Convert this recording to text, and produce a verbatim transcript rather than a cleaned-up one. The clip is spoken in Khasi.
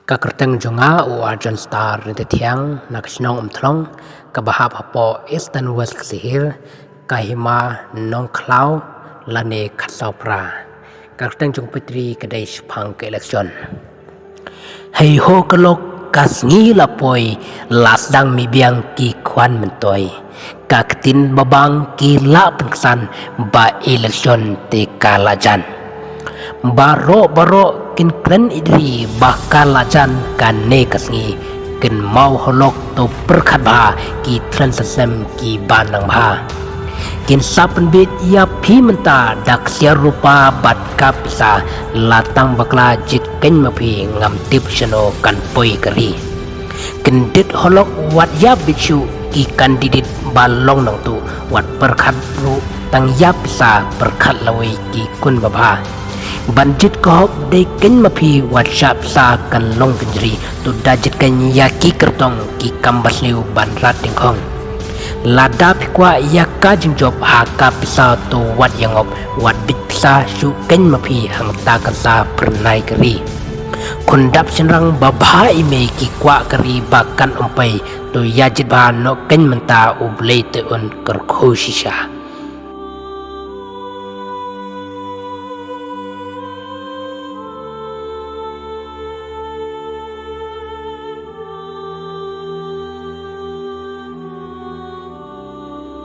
Ka kyrteng jong nga u Arjan Star Rintathiang na ka shnong Umthlong, kaba hap hapoh Eastern West Khasi Hills, ka hima Nongkhlaw lane Khatsawphra. Ka kyrteng jong u Patri ka dei shaphang ka election. Hei ho ka lok ka sngi la poi, la sdang mih biang ki khwan myntoi. Ka ktien ba bang ki la pynksan ba election te ka la jan. Baroh baroh kin kren ïa ri ba ka la jan kane ka sngi. Kin maw holok to pyrkhat bha ki tren sasem ki ba nang bha. Kin sa pynbit ïa phi mynta da ksiar rupa bad ka pisa, la tang bakla jied keiñ ma phi, ngam tip shano kan poi ka ri. Kyndit holok wat ïa bit shuh ki candidate ba long nangtu, wat pyrkhat ruh tang ïa pisa, pyrkhat lawei ki khun babha. Ban jied ka hok dei keiñ ma phi, wat shah pisa kan long kynjri, to da jied keiñ ïa ki kyrtong ki kam ba sniew ban rat dyngkhong. Lada phi kwah ïa ka jingjop ha ka pisa to wat ïa ngop, wat bit pisa shuh keiñ ma phi, hangta kan sa phyrnai ka ri. Khun dap shynrang babha i mei, ki kwah ka ri ba kan ym poi, to ïa jied bha noh keiñ mynta, U Blei te un kyrkhu shisha.